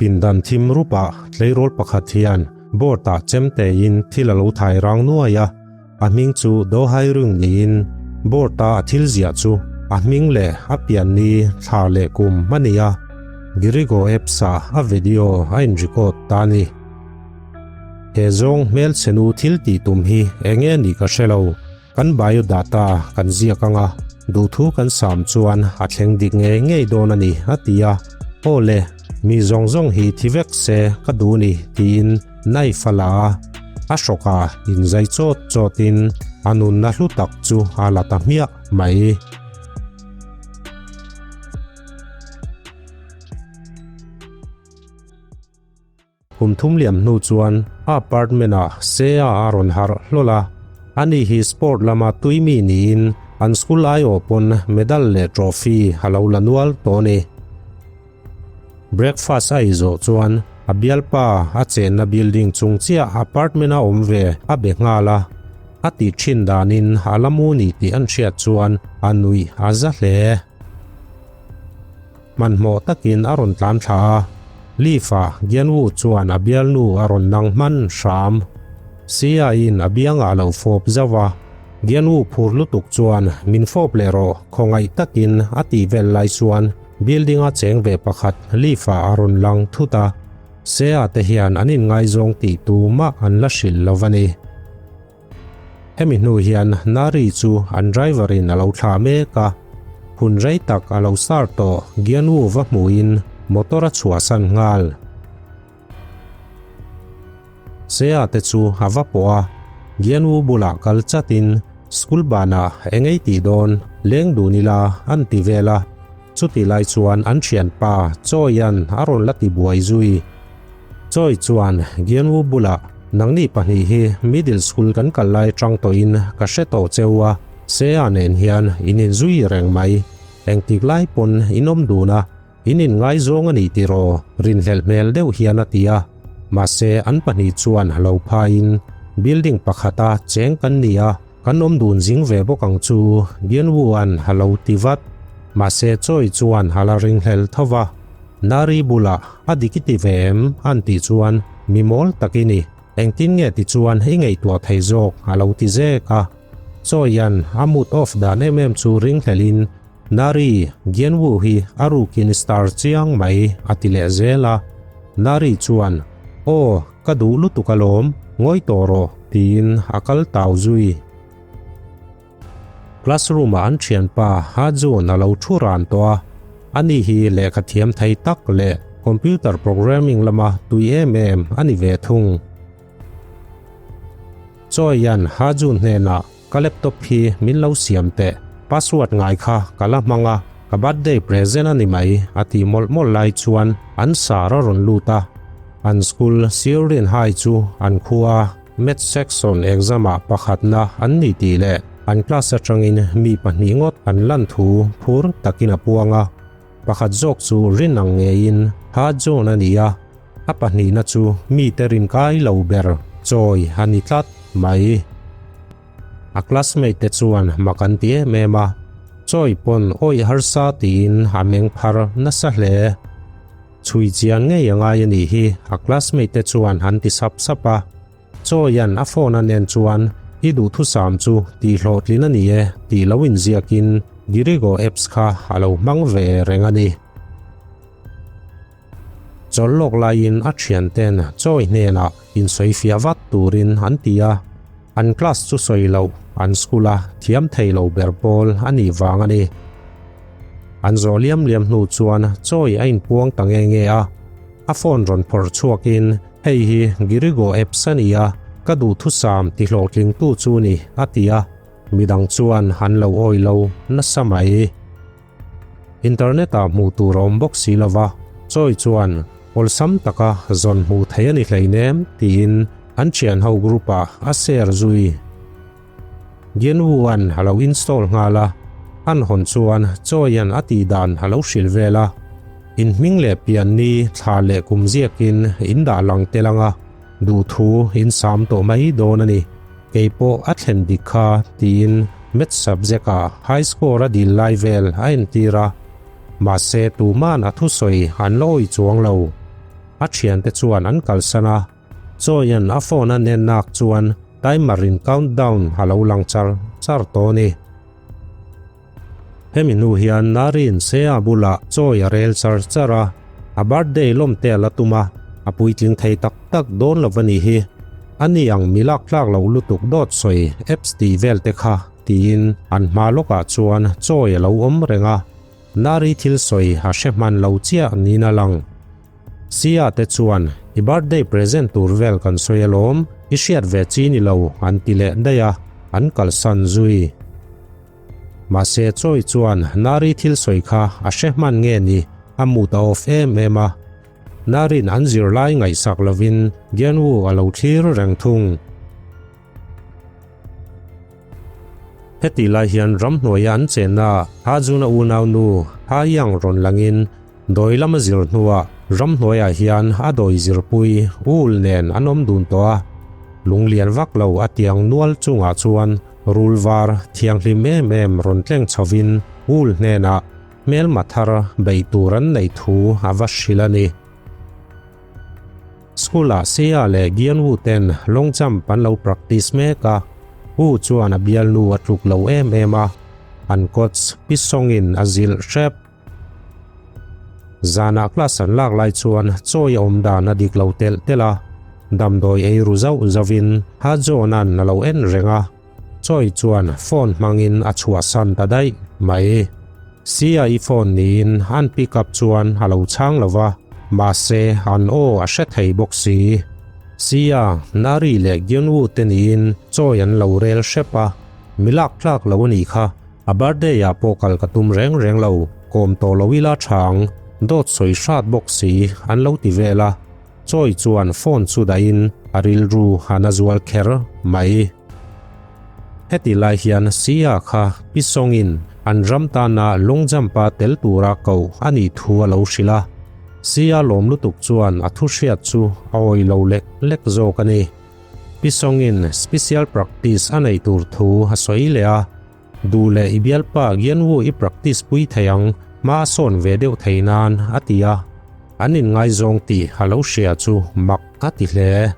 Pindan thim rupah tleirawl pakhat hian board ah chemteiin thil a lo thai rang nuai a, a hming chu Do Hai Rung niin board a a thil ziah chu a hming leh a pianni thla leh kum a ni a, Girigo apps ah a video a in record ta a ni. He zawng hmelchhe nu thil tih tum hi eng nge nih ka hre lo. Kan biodata kan ziak anga duhthu kan sam chuan a thleng dik ngei ngei dawn a ni a ti a, Aw le, mi zawng zawng hi thi vek se ka duh ni tiin knife a la a, a hrawkah inzai chawt chawtin a nunna hlu tak chu a la ta hmiah mai. Kum thum liam hnu chuan a apartment ah Sea a rawn harh hlawl a, ani hi sport lama tui mi niin an school aiawh pawn medal leh trophy a lo la nual tawh a ni. Breakfast a ei zawh chuan a bialpa a chenna building chung chiah apartment a awm ve a be nghal a, a tih thin danin a la mu ni tih an hriat chuan a nuih a za hle. Hmanhmawh takin a rawn tlan thla a, Leaf-a Gianwu chuan a bialnu a rawn nang hman hram. Sia-in a biangah a lo fawp zauh a, Gianwu phur lutuk chuan min fawp leh rawh khawngaih takin a tih vel lai chuan building-a cheng ve pakhat Leaf-a a rawn lang thut a, Sia te hian an inngaizawng tih tumah an la hrilh lo a ni. Hemi hnu hian Nari chu an driver in a lo thlah mek a, hun rei tak a lo start tawh Gianwu va hmuhin motor a chhuahsan nghal. Sea te chu a va pawh a, Gianwu bulah kal chatin school banah eng ei tih dawn leng dun ila an ti vel a, chuti lai chuan an thianpa Chawian a rawn la ti buai zui. Choi chuan Gianwu bulah, Nangni pahnih hi middle school kan kal lai atang tawhin ka hre tawh cheu a, Sea nen hian in inzui reng mai. Engtik lai pawn in awm dun a, in inngaizawng a ni tiraw? Rinhlelh hmel deuh hian a ti a. Mahse an pahnih chuan lo phaiin, Building pakhata cheng kan ni a, kan awm dun zing ve bawk ang chu, Gianwu-a'n a lo ti vat. Mahse Choi chuan a la ringhlel tho va. Nari bulah a dik i ti ve em? an tih chuan mi mawl tak i ni, engtin nge ti chuan i ngaihtuah thei zawk a lo ti zek a. Chawian a mood off dan em em chu ringhlelin Nari, Gianwu hi a rukin star chiang mai a ti leh zel a. Nari chuan Aw, ka duh lutuk alawm, ngawi tawh rawh tiin a kal tau zui. Classroom ah an thianpa Ha Jun a lo thu ran tawh a, ani hi lehkha thiam thei tak leh computer programming lama tui em em a ni ve thung. Chawian Ha Jun hnenah ka laptop hi min lo siam teh, password ngai kha ka la hmang a, ka birthday present a ni mai a tih mawlh mawlh lai chuan an sar a rawn lut a, an school Siurin High chu an khua Maths section exam ah pakhatna an ni tih leh an class atangin mi pahnih ngawt an lan thu phur takin a puang a. Pakhat zawk chu rin ang ngeiin Ha John a ni a, a pahnihna chu mite rin kai lo ber chawi a ni tlat mai. A classmate te chuan mak an ti em em a, chawi pawn awih harsa tiin a meng phar nasa hle. Chhui chian ngei a ngai a nih hi a classmate te chuan an ti sap sap a. Chawian a phone a nen chuan i duhthusam chu tih hlawhtlin a ni e tih lo inziakin Girigo apps kha a lo hmang ve reng a ni. Chawlh lawk laiin a thianten Chawi hnenah insawifiah vat turin an ti a. An class chu sawi loh an school a thiam thei lo ber pawl a nih vang a ni. An zawh liam liam hnu chuan chawi a inpuang ta nge nge a, a phone rawn phawrh chhuakin hei hi Girigo apps a ni a, ka duhthusam ti hlawhtlingtu chu ni a ti a, midang chuan an lo awih lo nasa mai. Internet ah hmuh tur a awm bawk si lova, chawi chuan awlsam taka zawn hmuh theih a ni hleinem tiin an thianho group ah a share zui. Gianwu-a'n a lo install nghal a, an hawn chuan Choi-a'n a tih dan a lo hrilh vel a. In hming leh pian ni thla leh kum ziakin in dah lang tel ang a, duhthu in sam tawh mai dawn a ni. Kei pawh a thlen dik kha tiin Maths subject-ah high score a dil lai vel a entir a, mahse tuman a thusawi an la awih chuang lo. A thiante chuan an kalsan a, Chawian a phone a nen nak chuan timer in countdown a lo lang char char tawh a ni. Hemi hnu hian Narin Sea bulah chawi a rel char char a, a birthday lawm te a la tum a, a puitling thei tak tak dawn lo a nih hi. Ani ang mi lak tlak lo lutuk dawt sawi apps tih vel te kha tiin an hma lawkah chuan chawi a lo awm reng a, Nari thil sawi a hre hman lo chiah niin a lang. Sia te chuan i birthday present tur vel kan sawi alawm, i hriat ve chi ni lo an ti leh daih a, an kalsan zui. Mahse Choi chuan Nari thil sawi kha a hre hman nge ni, a mood a off em em a. Nari'n an zirlai ngaihsak lovin Gyanwu a lo thlir reng thung. Hetih lai hian ramhnuaia an chenna Hajuna unaunu Ha Yang rawn langin dawi lama zir hnuah ramhnuaiah hian a dawi zirpui Ul nen an awm dun tawh a. Lunglian vak lo a tiang nual chungah chuan rul var thianghlim em em rawn tleng chhovin Ul hnenah hmelma thar beih tur an neih thu a va hrilh a ni. School-ah Sia leh Gianwu ten long jump an lo practice mek a, Wu chuan a bialnu a tluk lo em em a, an coach Pi Song-in a zilh hrep. Zanah class an lak lai chuan chawi a awm dan a dik lo telh telh a, damdawi ei ru zauh zauhin Ha John-a'n a lo en reng a. Choi chuan phone hmangin a chhuahsan ta daih mai. Sia-i phone niin an pick up chuan a lo chhang lo va, mahse an aw a hre thei bawk si. Sia, Nari leh Gyunwoo te niin Choi an lo rel hrep a, mi lak tlak lo a nih kha, a birthday ah pawh kal ka tum reng reng lo, kawm tawh lo ila tha ang, dawt sawi hrat bawk si an lo ti vel a. Choi chuan phone chu dahin a rilru a na zual kher mai. Heti lai hian Sia kha Pi Songin an ram tana long jump-a tel tura koh a nih thu a lo hrilh a. Sia lawm lutuk chuan a thu hriat chu a awih lo lek lek zawk a ni. Pi Songin special practice a neih tur thu a sawi leh a. Duh leh i bialpa Gianwu i practice pui thei ang, hma a sawn ve deuh thei nan, a ti a. An inngaizawng tih a lo hria chu mak a ti hle.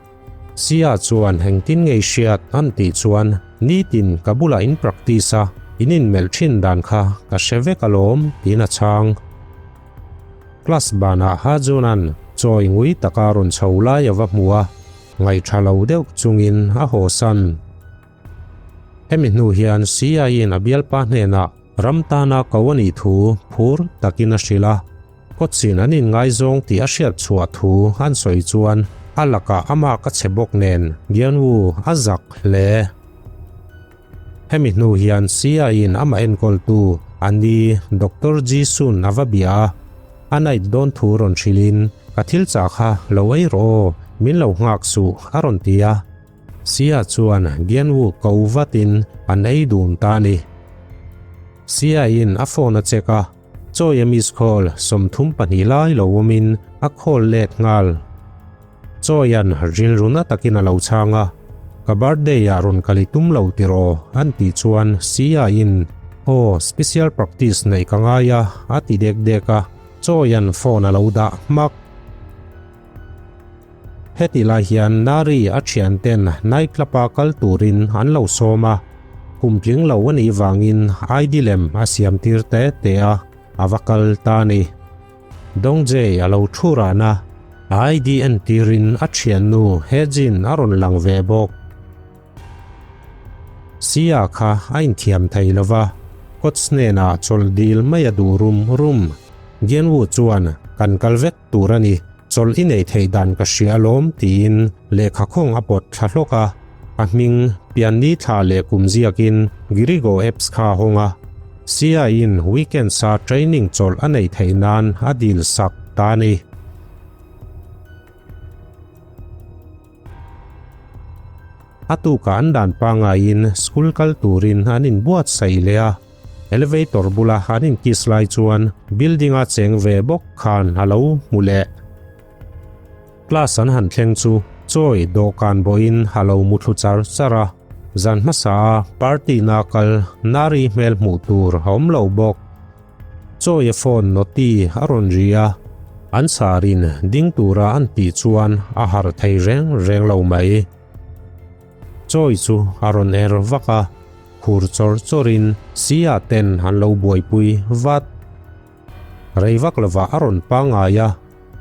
Sia chuan engtin ngei hriat an tih chuan nitin ka bulah in practice a, in inmelh thin dan kha ka hre vek alawm tiin a chhang. Class banah Ha Juna'n chawi ngui taka rawn chho lai a va hmu a, ngaihṭha lo deuh chungin a hawsan. Hemi hnu hian CIA-in a bialpa hnenah ram tana ko a nih thu phur takin a hrilh a, kawtchin an inngaizawng tih a hriat chhuah thu an sawi chuan a lakah amah ka che bawk nen Gianwu a zak hle. Hemi hnu hian CIA-in amah enkawltu a ni Doctor Ji Sun a va bia a, a night dawn thu rawn hrilhin ka thil chah kha lo ei rawh aw, min lo nghak suh a rawn ti a. Sia chuan Gianwu ko vatin an ei dun ta a ni. Sia-in a phone a check a, Choi-a miss call 32 lai lo awmin a call let nghal. Choi-a'n rilru na takin a lo chhang a, Ka birthday-ah rawn kal i tum lo tiraw? an tih chuan Sia-in, Aw, special practice neih ka ngai a, a ti dek dek a, Choi-a'n phone a lo dah hmak. Hetih lai hian Nari a thianten night club-a kal turin an lo sawm a, kum tling lo a nih vangin ID lem a siam tir te te a, a va kal ta a ni. Dongjae a lo thu ran a, a ID entirin a thiannu Hejin a rawn lang ve bawk. Sia kha a inthiam thei lo va, coach hnenah chawlh dil mai a duh rum rum. Gianwu chuan kan kal vek tur a ni, chawlh i nei theih dan ka hria alawm tiin lehkha khawng a pawt thla hlawk a, a hming pianni thla leh kum ziakin Girigo apps kha a hawng a, Sia-in weekends-a training chawlh a neih theih nan a dil sak ta a ni. A tukah an dan pangaiin school kal turin an inbuatsaih leh a, elevator bula an inkiss lai chuan building-a cheng ve bawk khan a lo hmu leh. Class an han thleng chu chawi dawhkan bawhin a lo mu thlu char char a, zan hmasa a party na kal Nari hmel hmuh tur a awm lo bawk. Chawi a phone noti a rawn ri a. An sarin ding tura an tih chuan a harh thei reng reng lo mai. Chawi chu a rawn er vak a, khur chawr chawrin Sia ten an lo buaipui vat. Rei vak lovah a rawn pangngai a,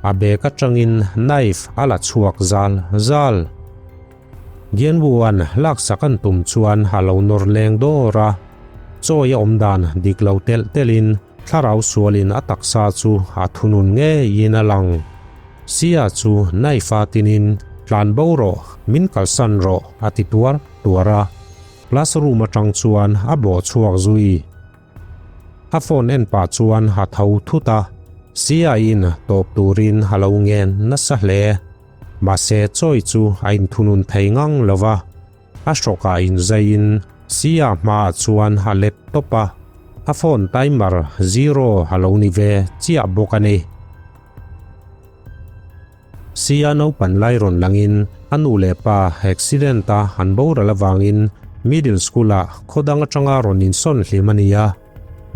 a bag atangin knife a la chhuak zal zal. Gianwu-a'n laksak an tum chuan a lo nawr leng dawr a, chawi a awm dan dik lo telh telhin thlarau sualin a taksa chu a thunun ngeiin a lang. Sia chu knife a tinin, Tlan bo rawh, min kalsan rawh, a ti tuar tuar a. Classroom atang chuan a bawh chhuak zui. A phone en pah chuan a tho thut a, Sia-in tawp turin a lo ngen nasa hle. Mahse chawi chu a inthunun thei ngang lo va, a hrawkah inzaiin Sia hmaah chuan a let tawp a, a phone timer zero a lo ni ve chiah bawk a ni. Sia naupan lai rawn langin a nu leh pa accident a an boral avangin middle school ah khaw dang atanga rawn insawn hlim a ni a.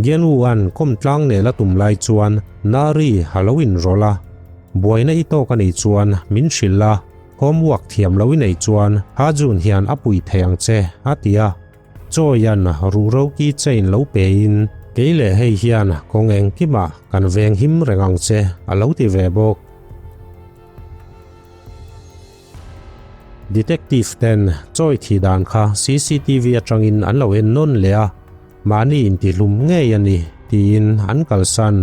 Gianwu-a'n kawm tlang nel a tum lai chuan Nari a lo inrawlh a, Buaina i tawk a nih chuan min hrilh la, homework thiam lo i neih chuan Ha Jun hian a pui thei ang che, a ti a. Chawian ruhro key chain lo pein kei leh hei hian kawng engkimah kan veng him reng ang che, a lo ti ve bawk. Detective ten chawi thih dan kha cctv atangin an lo en nawn leh a, mahni intihlum ngei a ni tiin an kalsan.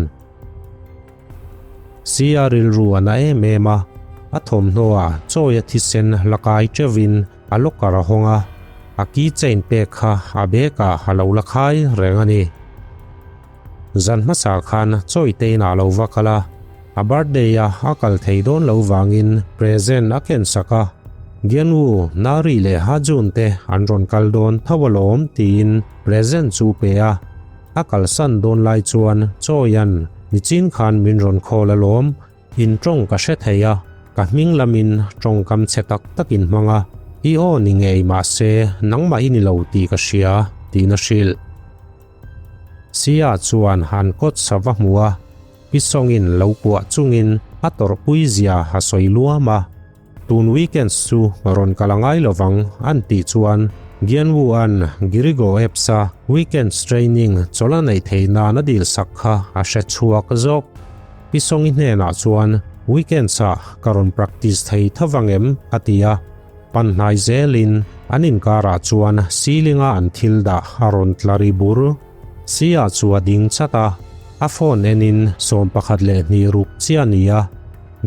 Sia rilru a na em em a, a thawmhnaw ah chawi a thisen la kai teuhin a locker a hawng a, a key chain pek kha a bag ah a lo la khai reng a ni. Zan hmasa khan chawi te inah lo va kal a, a birthday a a kal thei dawn lo vangin present a ken sak a, Gianwu, Nari leh Hajun te an rawn kal dawn tho alawm tiin present chu pe a, a kalsan dawn lai chuan Chawian nichin khan min rawn call alawm, in tawng ka hre thei a, ka hming lamin tawngkam chhe tak takin hmang a, i aw ni ngei mahse nangmah i ni lo tih ka hria tiin a hrilh. Sia chuan han kawt sa va hmu a, pi sawngin lo kuah chungin a tawrhpui zia a sawi luam a. Tun weekends chu rawn kal a ngai lovang an tih chuan Gianwu-a'n Girigo Apps-a weekends training chawlh a neih theih nan a dil sak kha a hre chhuak zawk. Pi Songi hnenah chuan weekends-ah ka rawn practice thei tho vang em? a ti a. Pan hnai zelin an inkarah chuan ceiling-a an thil dah a rawn tla ri bur. Sia chu a ding chat a, a phone enin 12 ruk chiah a ni a.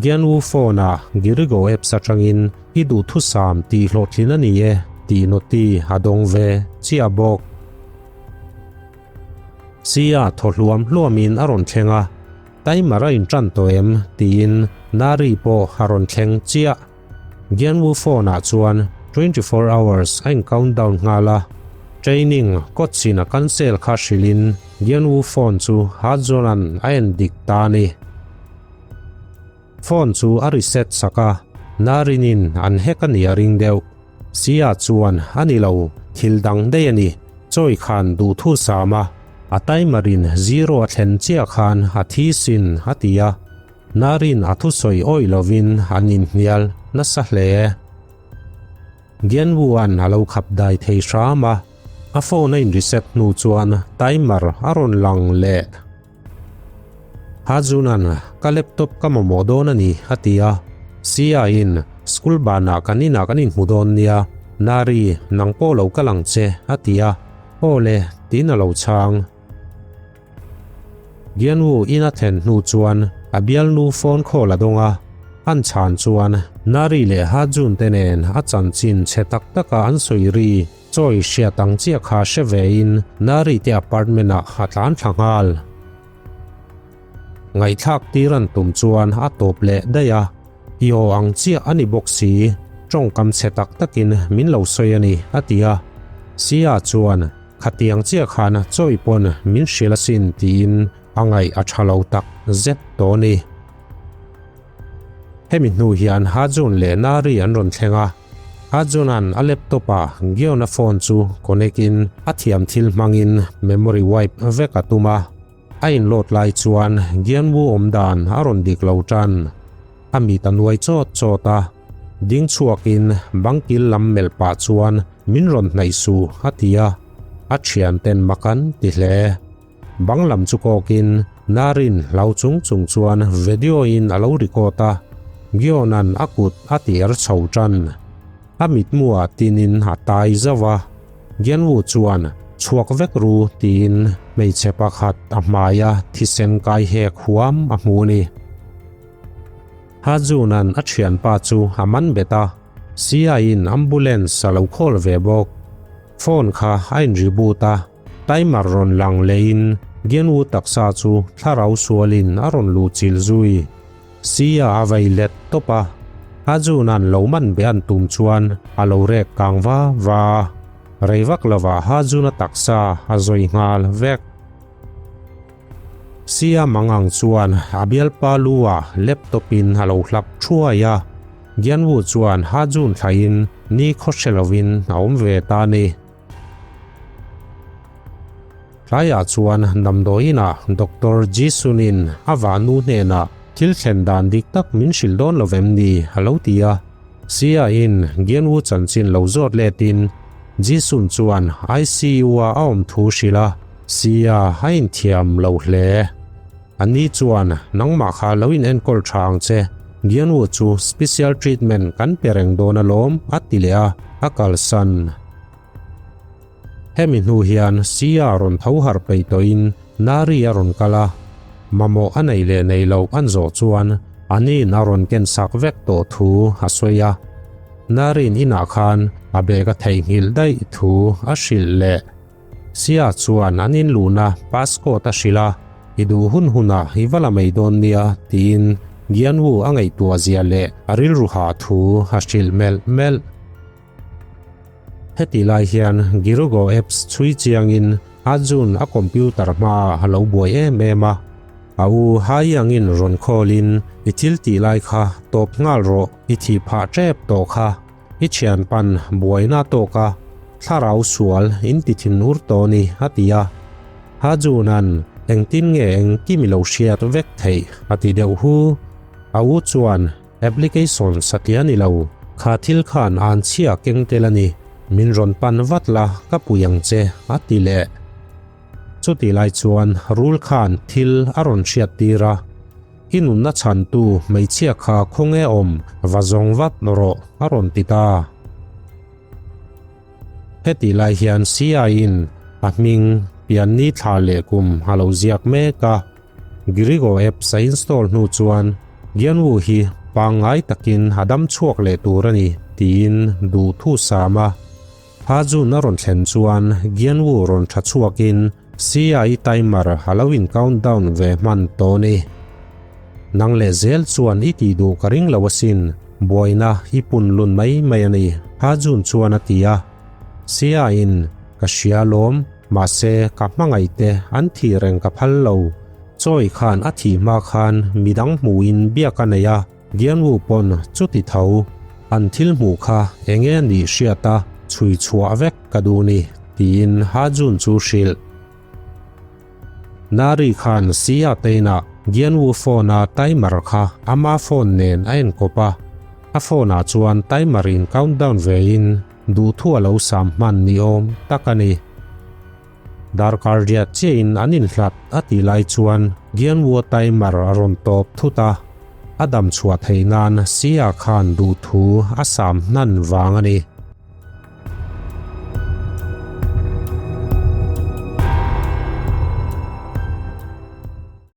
Gianwu phone-ah Girigo apps atangin i duhthusam tih hlawhtlin a ni e tih noti a dawng ve chiah bawk. Sia thaw hluam hluamin a rawn thleng a, timer a intan tawh em tiin Nari pawh a rawn thleng chiah. Gianwu phone-ah chuan 24 hours a in countdown nghal a, training kawtchin a cancel kha hrilhin Gianwu phone chu Hajona'n a en dik ta a ni. Phone chu a reset sak a, Narinin an hack a ni a ring deuh. Sia chuan a ni lo, thil dang daih a ni, chawi khan duhthu sam a, a timer in zero a thlen chiah khan a thi sin a ti a. Narin a thusawi awih lovin an inhnial nasa hle. Gianwu-a'n a lo khap dai thei hram a, a phone a in-reset hnu chuan timer a rawn lang leh. Hajuna'n ka laptop ka mamawh dawn a ni a ti a, Sia-in school banah kan inah kan inhmu dawn nia, Nari nang pawh lo kal ang che a ti a, aw le tiin a lo chhang. Gianwu in a thlen hnu chuan a bialnu phone call a dawng a, an chhan chuan Nari leh Ha Jun te nen a chanchin chhe tak taka an sawi ri chawi hriat ang chiah kha hre vein Nari te apartment ah a tlan thla nghal. Ngaihthlak tir an tum chuan a tawp leh daih a, i aw ang chiah a ni bawk si, tawngkam chhe tak takin min lo sawi a ni a ti a, Sia chuan Khatiang chiah khan chawi pawn min hrilh asin tiin a ngaih a tha lo tak zet tawh a ni. Hemi hnu hian Hajun leh Nari an rawn thleng a, Hajuna'n a laptop ah Gion-a phone chu connect in a thiam thil hmangin memory wipe vek a tum a. A inload lai chuan Gianwu awmdan a rawn dik lo tan. A mit a nuai chawt chawt a, ding chhuakin bang kil lam melh pah chuan min rawn hnaih suh a ti a, a thianten mak an ti hle. Bang lam chu kawkin Narin hlau chung chung chuan video in a lo record a, Giona'n a kut a ti er chho tan. A mitmuah tinin a tai zauh a, Gianwu chuan chhuak vek ru tiin hmeichhe pakhat a hmaia thisen kai hek huam a hmu a ni. Hajuna'n a thianpa chu a man bet a, Sia-in ambulance a lo call ve bawk. Phone kha a in reboot a, timer rawn lang lehin Gianwu taksa chu thlarau sualin a rawn luh chilh zui. Sia a vei let tawp a, Hajuna'n lo man be an tum chuan a lo rek kang va va a, rei vak lovah Hajuna taksa a zawi nghal vek. Sia Mangang chuan a bialpa lu ah laptop in a lo hlap thuai a, Gianwu chuan Ha Jun thlaiin ni khaw hre lovin a awm ve ta a ni. Tlaiah chuan damdawiin ah Doctor Ji Sun in a vahnu hnenah thil thlen dan dik tak min hrilh dawn lo vem ni a lo ti a, Sia in Gianwu chanchin lo zawt letin Ji Sun chuan ICU ah a awm thu hrilh a, Sia, a inthiam lo hle. A ni chuan, Nangmah kha lo in enkawl tha ang che, Gianwu chu special treatment kan pe reng dawn alawm, a ti leh a, a kalsan. Hemi hnu hian Sia rawn tho harh peih tawhin Nari a rawn kal a, mamawh a neih leh neih loh an zawh chuan a niin a rawn ken sak vek tawh thu a sawi a. Nari'n inah khan a bag a theihnghilh daih thu a hrilh leh. Sia chuan an inluhna passcode a hrilh a, I duh hun hunah i va la mai dawn nia, tiin Gianwu a ngaihtuah zia leh a rilru hah thu a hrilh melh melh. Heti lai hian Girugo apps chhui chiangin Arjun a computer hmaah a lo buai em em a, a u Haiyangin rawn call-in i thil tih lai kha tawp nghal rawh, i thih phah tep tawh kha. I thianpan buaina tawk a, thlarau sual in ti thin ur tawh ni a ti a. Hajuna'n engtin nge engkim i lo hriat vek theih a ti deuh hu. A u chuan application satliah ni lo, kha thil khan an chhia keng tel a ni, min rawn pan vat la ka pui ang che a ti leh. Chutih lai chuan rul khan thil a rawn hriat tir a. I nunna chhantu hmeichhia kha khawnge awm va zawng vat rawh a rawn ti ta. Hetih lai hian CI-in a hming pianni thla leh kum a lo ziak mek a. Girigo apps a install hnu chuan Gianwu hi pangngai takin a dam chhuak leh tur a ni tiin duh thu sam a. Ha Jun a rawn thlen chuan Gianwu rawn tha chhuakin CI timer a lo in count down ve hman tawh ni. Nang leh zel chuan i tih duh ka ring lo asin, buaina i pun lun mai mai a ni, Ha Jun chuan a ti a. CI in, Ka hria lawm, mahse ka hmangaih te an thih reng ka phal lo. Chawi khan a thih hma khan midang hmuhin biak a nei a, Gianwu pawn chuti tho, an thil hmuh kha enge a nih hriat a chhui chhuah vek ka duh ni, tiin Ha Jun chu hrilh. Nari khan Sia Teinah Gianwu phone a timer kha ama phone nen a enkawp a, a phone ah chuan timer in countdown ve in duhthu a lo sam hman ni awm tak a ni. Darkar riat chiahin an inhlat a tih lai chuan Gianwua timer a rawn tawp thut a, a dam chhuah theih nan Sia khan duhthu a sam hnan vang a ni.